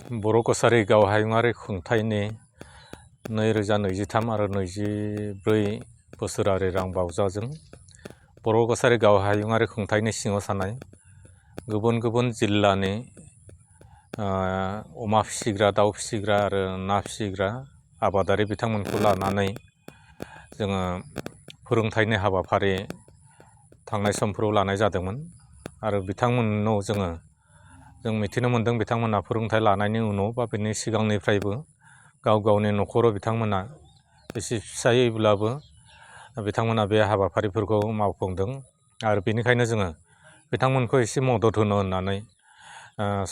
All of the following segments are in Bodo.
बर' कसारी गाव हायुङारि खुंथायनि 2023 आरो 24 बोसोरारि रां बावजाजों बर' कसारी गाव हायुङारि खुंथायनि सिङाव थानाय गुबुन गुबुन जिल्लानि अमा फिसिग्रा, दाउ फिसिग्रा आरो ना फिसिग्रा आबादारि बिथांमोनखौ लानानै जोङो फोरोंथायनि हाबाफारि थांनाय समफोराव लानाय जादोंमोन आरो बिथांमोननाव जों मिथिनो मोन्दों बिथांमोना फोरोंथाय लानायनि उनाव बा बेनि सिगांनिफ्रायबो गाव गावनि न'खराव बिथांमोना एसे फिसायैब्लाबो बिथांमोना बे हाबाफारिफोरखौ मावफुंदों आरो बेनिखायनो जोङो बिथांमोनखौ एसे मदद होनो होननानै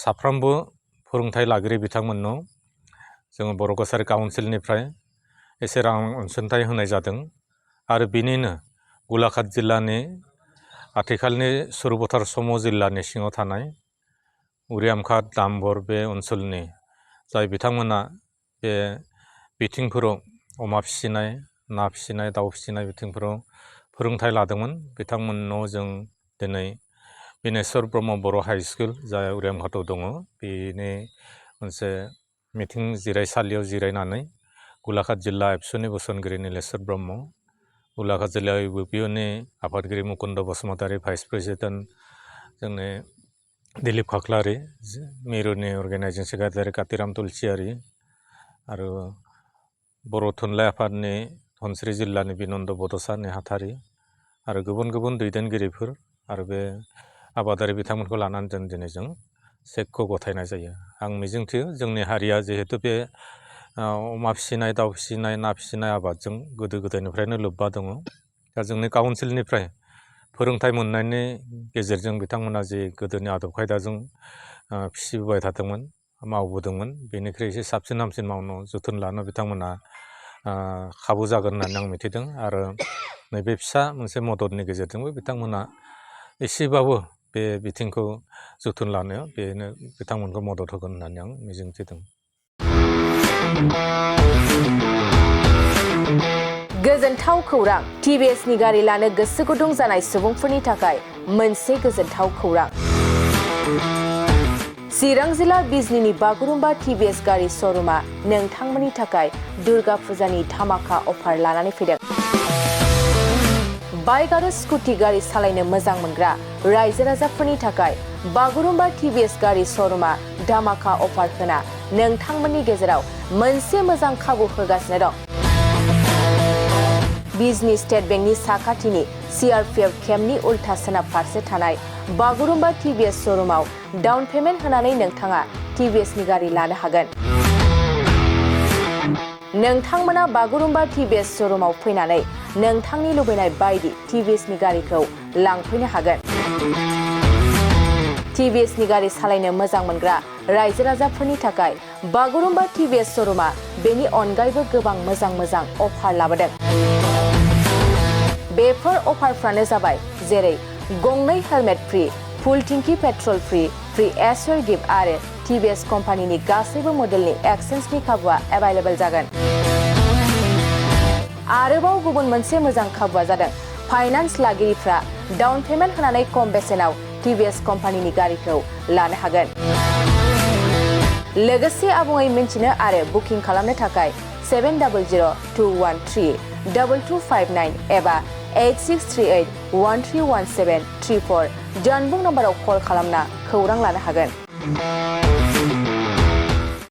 साफ्रोमबो फोरोंथाय लागिरि बिथांमोननाव जोङो बर' कसारी काउन्सिलनिफ्राय एसे रां अनसुंथाइ होनाय जादों आरो बिनिनो गलाघाट जिल्लानि आथिखालनि सुरबथार सम जिल्लानि सिङाव थानाय उरियामघाट दामबर बे ओनसोलनि जाय बिथांमोना बे बिथिंफोराव अमा फिसिनाय, ना फिसिनाय, दाउ फिसिनाय बिथिंफोराव फोरोंथाय लादोंमोन बिथांमोननाव जों दिनै बिनेश्वर ब्रह्म बर' हाइ स्कुल जाय उरियामघाटआव दङ बेनि मोनसे मिथिं जिरायसालियाव जिरायनानै गलाघाट जिल्ला एबसुनि बोसोनगिरि नीलेश्वर ब्रह्म, गलाघाट जिल्ला इउपिअनि आफादगिरि मुकुन्द बसुमतारी, भाइस प्रेसिडेन्ट जोंनि दिलीप खाख्लारि, मिरुनि अर्गेनाइजिं सेक्रेटारि कातिराम तुलसियारि आरो बर' थुनलाइ आफादनि धनस्री जिल्लानि बिनन्द बड'सा नेहाथारि आरो गुबुन गुबुन दैदेनगिरिफोर आरो बे आबादारि बिथांमोनखौ लानानै दिनै जों चेकखौ गथायनाय जायो। आं मिजिंथियो जोंनि हारिया जिहेतु बे अमा फिसिनाय, दाउ फिसिनाय, ना फिसिनाय आबादजों गोदो गोदायनिफ्रायनो लोब्बा दङ। दा जोंनि काउन्सिलनिफ्राय फोरोंथाय मोननायनि गेजेरजों बिथांमोना जे गोदोनि आदब खायदाजों फिसिबोबाय थादोंमोन, मावबोदोंमोन, बेनिख्रुइ एसे साबसिन हामसिन मावनो जोथोन लानो बिथांमोना खाबु जागोन होननानै आं मिथिदों आरो नैबे फिसा मोनसे मददनि गेजेरजोंबो बिथांमोना एसेबाबो बे बिथिंखौ जोथोन लानायाव बेनो बिथांमोनखौ मदद होगोन होननानै आं मिजिंथिदों। गोजोनथाव खौरां। टिभिएसनि गारि लानो गोसो गुदुं जानाय सुबुंफोरनि थाखाय मोनसे गोजोनथाव खौरां। चिरां जिल्ला बिजनीनि बागुरुम्बा टिभिएस गारि श'रुमा नोंथांमोननि थाखाय दुर्गा फुजानि धामाका अफार लानानै फैदों। बाइक आरो स्कुटि गारि सालायनो मोजां मोनग्रा रायजो राजाफोरनि थाखाय बागुरुम्बा टिभिएस गारि श'रुमा धामाका अफार होना नोंथांमोननि गेजेराव मोनसे मोजां खाबु होगासिनो दं। बिजनी स्टेट बेंकनि साखाथिनि CRPF केम्पनि उल्था सोनाब फारसे थानाय बागुरुम्बा टिभिएस श'रुमाव डाउन पेमेन्ट होनानै नोंथाङा टिभिएसनि गारि लानो हागोन। नोंथांमोना बागुरुम्बा टिभिएस श'रुमाव फैनानै नोंथांनि लुबैनाय बायदि टिभिएसनि गारिखौ लांफैनो हागोन। टिभिएसनि गारि सालायनो मोजां मोनग्रा रायजो राजाफोरनि थाखाय बागुरुम्बा टिभिएस श'रुमा बेनि अनगायैबो गोबां मोजां अफार लाबोदों। बेफोर अफारफ्रानो जाबाय जेरै गंनै हेलमेट फ्रि, फुल टिंकि पेट्रल फ्रि एसर गिफ्ट आरो टिभिएस कम्पानिनि गासैबो मडेलनि एक्सचेन्जनि खाबुआ एभेलेबल जागोन। आरोबाव गुबुन मोनसे मोजां खाबुआ जादों फाइनान्स लागिरिफ्रा डाउन पेमेन्ट होनानै खम बेसेनाव टिभिएस कम्पानिनि गारिखौ लानो हागोन। लोगोसे आबुङै मिन्थिनो आरो बुकिं खालामनो थाखाय 7002132259 एबा 8638131734 जानबुं नम्बराव कल खालामना खौरां लानो हागोन।